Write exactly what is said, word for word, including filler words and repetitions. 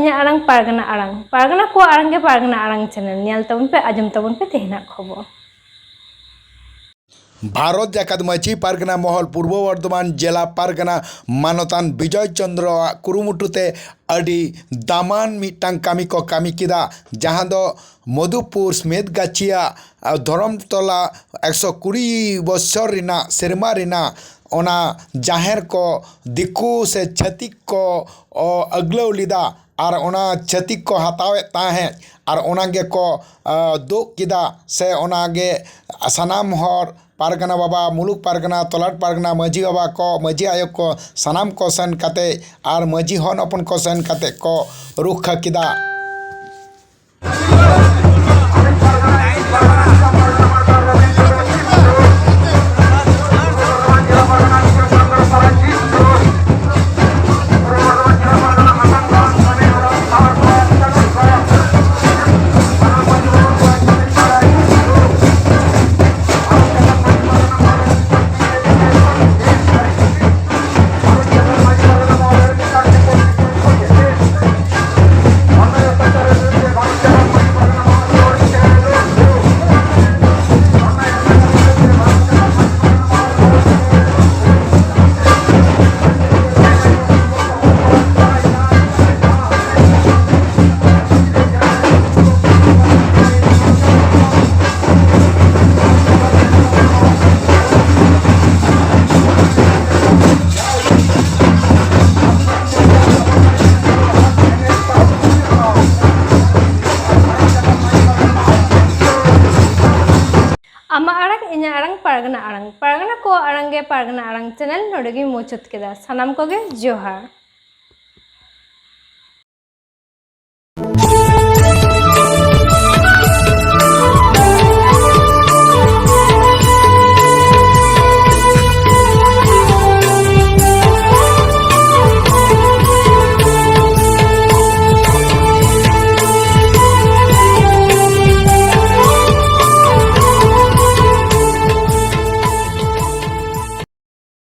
ᱤᱧᱟᱹᱜ ᱟᱲᱟᱝ ᱯᱟᱨᱜᱟᱱᱟ ᱟᱲᱟᱝ, ᱯᱟᱨᱜᱟᱱᱟ ᱠᱚᱣᱟᱜ ᱟᱲᱟᱝ ᱜᱮ ᱯᱟᱨᱜᱟᱱᱟ ᱟᱲᱟᱝ ᱪᱮᱱᱮᱞ᱾ ᱧᱮᱞ ᱛᱟᱵᱚᱱ ᱯᱮ, ᱟᱸᱡᱚᱢ ᱛᱟᱵᱚᱱ ᱯᱮ ᱛᱮᱦᱮᱧᱟᱜ ᱠᱷᱚᱵᱚᱨ᱾ ᱵᱷᱟᱨᱚᱛ ᱡᱟᱠᱟᱛ ᱢᱟᱹᱡᱷᱤ ᱯᱟᱨᱜᱟᱱᱟ ᱢᱚᱦᱚᱞ ᱯᱩᱨᱵᱚ ᱵᱚᱨᱫᱷᱚᱢᱟᱱ ᱡᱮᱞᱟ ᱯᱟᱨᱜᱟᱱᱟ ᱢᱟᱱᱚᱛᱟᱱ ᱵᱤᱡᱚᱭ ᱪᱚᱱᱫᱨᱚᱣᱟᱜ ᱠᱩᱨᱩᱢᱩᱴᱩ ᱛᱮ ᱟᱹᱰᱤ ᱫᱟᱢᱟᱱ ᱢᱤᱫᱴᱟᱝ ᱠᱟᱹᱢᱤ ᱠᱚ ᱠᱟᱹᱢᱤ ᱠᱮᱫᱟ, ᱡᱟᱦᱟᱸ ᱫᱚ ᱢᱚᱫᱷᱩᱯᱩᱨ ᱥᱢᱮᱛᱜᱟᱪᱷᱤᱭᱟ ᱫᱷᱚᱨᱚᱢ ᱛᱚᱞᱟ ᱮᱠᱥᱚ ᱠᱩᱲᱤ ᱵᱚᱪᱷᱚᱨ ᱨᱮᱱᱟᱜ ᱥᱮᱨᱢᱟ ᱨᱮᱱᱟᱜ ᱚᱱᱟ ᱡᱟᱦᱮᱨ ᱠᱚ ᱫᱤᱠᱩ ᱥᱮ ᱪᱷᱟᱹᱛᱤᱠ ᱠᱚ ᱚ, ᱟᱹᱜᱞᱟᱹᱣ ᱞᱮᱫᱟ᱾ ᱟᱨ ᱚᱱᱟ ᱪᱷᱟᱹᱛᱤᱠ ᱠᱚ ᱦᱟᱛᱟᱣᱮᱫ ᱛᱟᱦᱮᱸᱫ, ᱟᱨ ᱚᱱᱟ ᱜᱮᱠᱚ ᱟ, ᱫᱳᱜ ᱠᱮᱫᱟ᱾ ᱥᱮ ᱚᱱᱟ ᱜᱮ ᱥᱟᱱᱟᱢ ᱦᱚᱲ, ᱯᱟᱨᱜᱟᱱᱟ ᱵᱟᱵᱟ, ᱢᱩᱞᱩᱠ ᱯᱟᱨᱜᱟᱱᱟ, ᱛᱚᱞᱟᱴ ᱯᱟᱨᱜᱟᱱᱟ, ᱢᱟᱹᱡᱷᱤ ᱵᱟᱵᱟ ᱠᱚ, ᱢᱟᱹᱡᱷᱤ ᱟᱭᱳ ᱠᱚ, ᱥᱟᱱᱟᱢ ᱠᱚ ᱥᱮᱱ ᱠᱟᱛᱮ ᱟᱨ ᱢᱟᱹᱡᱷᱤ ᱦᱚᱱ ᱦᱚᱯᱚᱱ ᱠᱚ ᱥᱮᱱ ᱠᱟᱛᱮ ᱠᱚ ᱨᱩᱠᱷᱟᱹ ᱠᱮᱫᱟ᱾ ᱟᱢᱟᱜ ᱟᱲᱟᱝ, ᱤᱧᱟᱹᱜ ᱟᱲᱟᱝ, ᱯᱟᱨᱜᱟᱱᱟ ᱟᱲᱟᱝ, ᱯᱟᱨᱜᱟᱱᱟ ᱠᱚᱣᱟᱜ ᱟᱲᱟᱝ ᱜᱮ ᱯᱟᱨᱜᱟᱱᱟ ᱟᱲᱟᱝ ᱪᱮᱱᱮᱞ ᱱᱚᱰᱮ ᱜᱤᱧ ᱢᱩᱪᱟᱹᱫ ᱠᱮᱫᱟ᱾ ᱥᱟᱱᱟᱢ ᱠᱚᱜᱮ ᱡᱚᱦᱟᱨ᱾